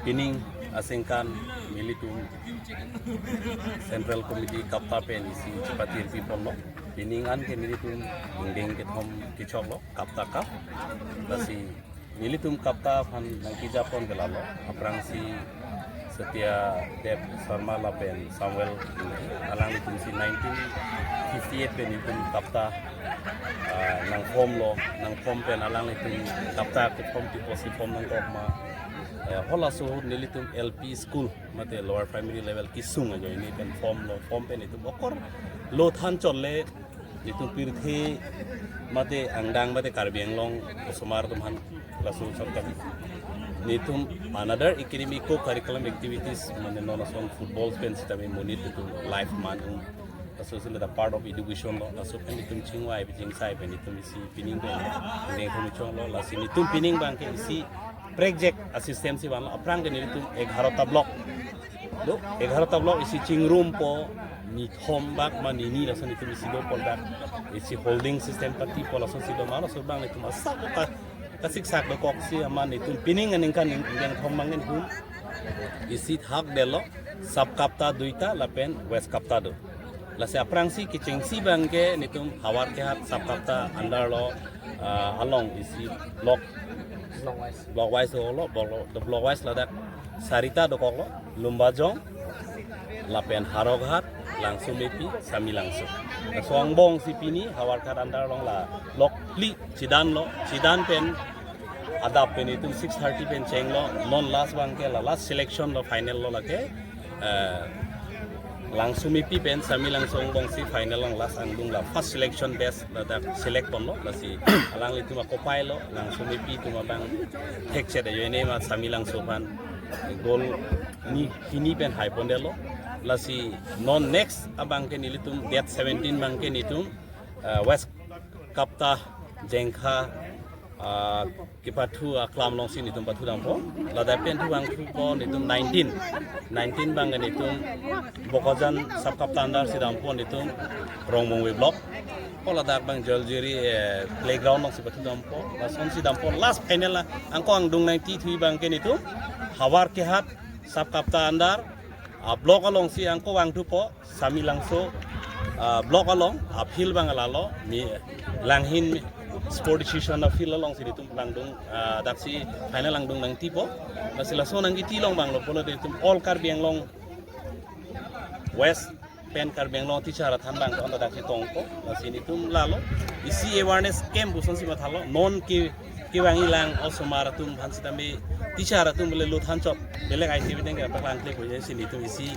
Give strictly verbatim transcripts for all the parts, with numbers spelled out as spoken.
Pining aningkan nelitum Central Committee KAPTA pen isi chepatiri ponlo. Pining an ke nelitum ingdeng kethom kechoklo KAPTA Cup. Lasi nelitum KAPTA aphan nangkejapon ke lalo. Aphrangsi Satya Dev Sharma lapen Samuel Ingti, alanglitum si nineteen fifty-eight pen nelitum KAPTA, ah, nangformlo, nangform pen alanglitum KAPTA kethom ti posi form nangkok ma. Eh, halaso ahut nelitum L P school mate lower primary level kesung ajoine pen formlo, form pen itum okorlo than chot le itum pirthe mate angdeng mate Karbi Anglong osomar atum aphan laso chot kali. Nelitum another academic co-curriculum activities mane non ason football pen sitame monit itum life man un. Laso si la part of education lo, laso pen itum chingvai pen chingsai pen itum isi pining pen ingdeng kethom choklo, lasi nelitum pining abang ke isi project a system si vanlo. Aphrang ke nelitum egarota block do, egarota block isi chingrumpo, nithom bak ma nini lason itum isi dopo dak, isi holding system patipo lason si do ma laso abang nelitum asap ka kasiksak dokoksi amat nelitum pining aningkan ning ingdeng kethom abang nelitum isi thakdetlo, Sub KAPTA duita lapen West KAPTA do. Lasi aphrangsi kechengsi abang ke nelitum Howraghat Sub KAPTA under lo, ah, along isi block, block wise lo, block, the block wise ladak sarita dokoklo, Lumbajong lapen Howraghat, Langsomepi, Samelangso. Laso angbong si pini Howraghat under along la block phli chedanlo, chedan pen adap pen itum six thirty pen chenglo, non last abang ke la last selection lo, final lo lake, eh, Langsomepi pen Samelangso angbong si final along last angdeng la first selection batch ladak select ponlo, lasi alanglitum akopai lo, Langsomepi atum abang thekchet ajoine ma Samelangso aphan goal ni hini pen haipondetlo, lasi non next abang ke nelitum date seventeen abang ke nelitum, eh, West KAPTA Jengkha, ah, kepathu aklam along si nelitum pathu dampo. Ladak pen thu abang thupo nelitum nineteen. Nineteen abang ke nelitum Bokajan Sub KAPTA under si dampo nelitum Rongmongve block. Ko ladak abang Joljiri, eh, playground along si pathu dampo. Lason si dampo last final la angko angdeng nangtithu abang ke nelitum Howraghat Sub KAPTA under, ah, block along si angko vangthupo. Samelangso, ah, block along, ah, field abang lalo, mi Langhin Sport Association a-field along si nelitum langdung, ah, daksi final langdung nangtipo. Lasi laso nangkiti along abang lo pulote itum all Karbi Anglong West pen Karbi Anglong teacher athan abang ko anta daksi tongpo. Lasi nelitum lalo isi awareness camp puson si mathalo, non ke kevangji lang osomar atum aphan sitame teacher atum bole lo than chot, belek ai ti bideng ke paklang kle ko si nelitum isi,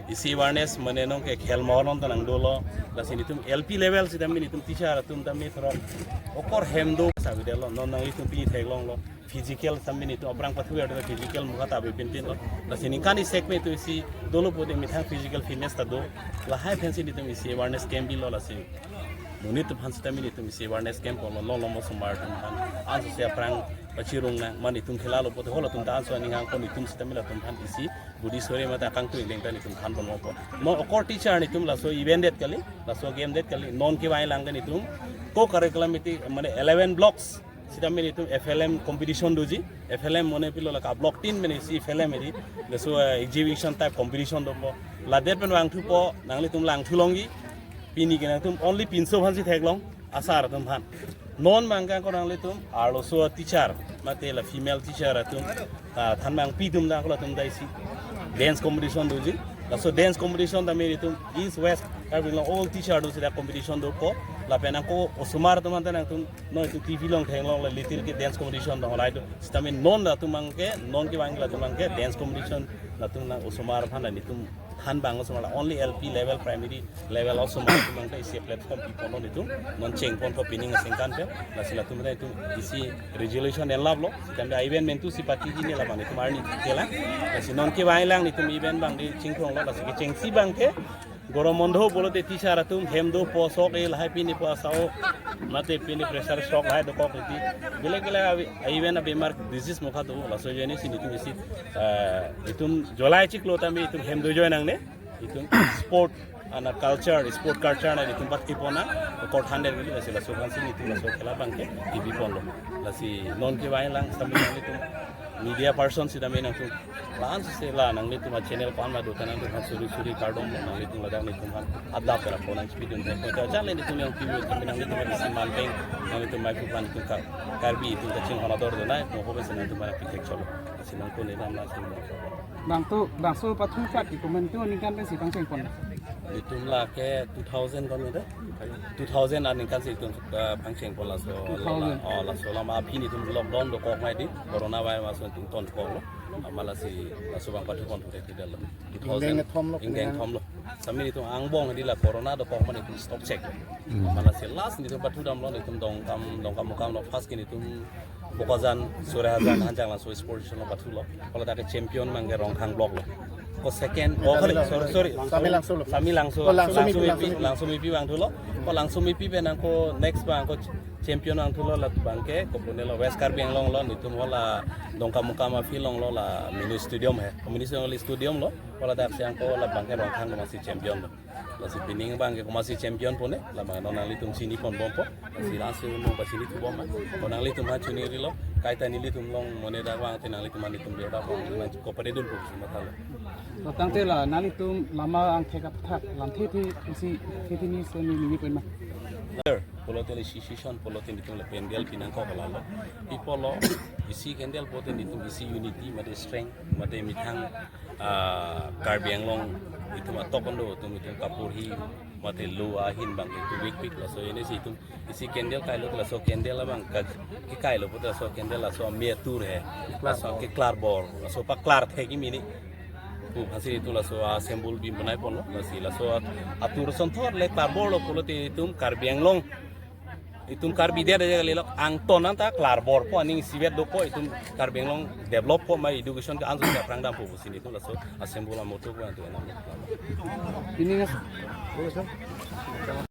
isi awareness mane non ke khel mohor non ta nangdolo, lasi nelitum L P level sitame nelitum teacher atum tame thorok okor hem do sabi detlo, non nanglitum pi theklonglo, physical sitame nelitum aphrang pathu ya physical mukha ta ave pinpinlo, lasi ningkan isi segment tu isi dolo pute methang physical fitness ta do, lahai aphan si nelitum isi awareness camp bilo, lasi monit atum aphan sitame nelitum isi awareness camp lo, non lom osomar atum aphan. Anso si aphrang pachirung nang, mane itum khela lo pute halatum ta anso aning hang ko nelitum sitame latum aphan isi budi sore mate akangtui ingdeng ta nelitum thanpon mopo. Non okor teacher nelitum laso event det kali, laso game det kali, non kevangji lang ke nelitum co-curriculum acti-, mane eleven blocks sitame nelitum F L M competition doji, F L M mane pilo lake block tin mane isi F L M edi, laso, eh, exhibition type competition dopo. Ladet pen vangthupo, nanglitum langthu longji, pini ke nangtum only pinso aphan si theklong, asar atum aphan. Non abang ke ko nanglitum arloso teacher, mate la female teacher atum, ah, than abang pi atum da ko latum ta isi dance competition doji. Laso dance competition tame nelitum East West Karbi Anglong all teacher do sida competition dopo. Lapen angko osomar atum anta nangtum non itum T V along theklong la little ke dance competition do holai do. Sitame non latum abang ke, non kevangji latum abang ke dance competition latum nang osomar aphan la nelitum than abang osomar la only L P level, primary level osomar atum abang ke isi platform piponlo nelitum, non chengponpo pining aningkan pen, lasi latum ta itum isi resolution enlaplo, sitame event mentu si patiji ne la abang nelitum arni kela, lasi non kevangji lang nelitum event abang di chingthonglo, lasi kechengsi abang ke, gorom bondo pulote teacher atum hem dopo, sok-e lahai pini pu asao, mate pini pressure shock lahai dokok iti. Belek belek avi-, even abemar disease mukha do, laso ajoine si nelitum isi, eh, itum July chiklo tame itum hem dojoi nangne, itum sport ana culture, sport culture na itum bat kipona, okor than det kali, lasi laso aphan si nelitum laso khela abang ke, ibi ponlo. Lasi non kevangji lang sitame nelitum Media person sitame nangtum la-an si la nanglitum a channel ko-an ma do ta nangtum aphan suri suri kardom, nanglitum ladak netum aphan adap pela pon nang speed dun. Ko ta jale netum yang T V kami nanglitum di siman peng, nanglitum mai kupan tum ka Karbi tum kachinghon ador do nai, mo ko pensi nangtum aphan picture cholo. Sinang ko ne lam na sin. Bang tu, bang so pathu flat di komen tu ningkan pensi pangcheng pon. Itum lake two thousand kon de. Two thousand aningkan si itum, eh, pangcheng pon laso. Two thousand. Oh, laso lama aphi netum lockdown dokok mai di, coronavirus netum ton kok lo. Amat lasi laso bang pathu pon pute tidak lo. Two thousand. Ingdeng thom lo, ingdeng thom lo. Sami netum angbong di la corona dokok mai netum stock check. Hmm. Amat lasi last netum pathu dam lo netum Dongkam, Dongkamukam lo first ke netum Bokajan, Suraihajan, Hanjang laso sports lo pathu lo. Kalau tadi champion abang ke Rongkhang block lo. Ko second, oh, kali, sorry, sorry. Sami Langso lo. Sami Langso. Oh, Langso Mipi, Langso Mipi, Langso Mipi. Langso Mipi abang thu lo. Ko Langso Mipi pen nang ko next abang ko champion abang thu lo la abang ke, ko pune lo West Karbi Anglong lo, netum ho la Dongkamukam a field along lo la mini stadium he. Ko mini stadium lo, ko ladak si nang ko la abang ke Rongkhang komatsi champion lo. Lasi pining abang ke komatsi champion pune, la abang non nanglitum chini pon bom po. Lasi langsung mo ba chini thu bom ma. Ko nanglitum ha chini rilo, kaita nelitum along mo ne dak abang te nanglitum nanglitum dia dak abang, nang ko pade dun po si mata lo. Lo tangte la nanglitum lama angthek aphuthak lamthe the isi the the ni se ni ni pen ma. Pulote le isi season pulote netum le pandal pinangkok lalo. Pi pulo isi pandal pulote netum isi unity mate strength mate methang, ah, Karbi Anglong itum atok kondo itum itum kapur hi mate lo ahin abang itum weak weak laso ini si itum isi pandal kailo laso pandal abang ka, kekailo pulote laso pandal laso me atur he. Laso keklar bor, laso paklar thek kimi ni. Pu aphansi itum laso a symbol bi banai ponlo, lasi laso a-, atur asonthot le klar bor lo pulote itum Karbi Anglong. Itum Karbi dia dia kali lo angton anta klar bor po aning isivet do po itum Karbi Anglong develop po ma education ke anso ke prang dam po pusi netum laso a symbol a motto ko antu enam. Ini na.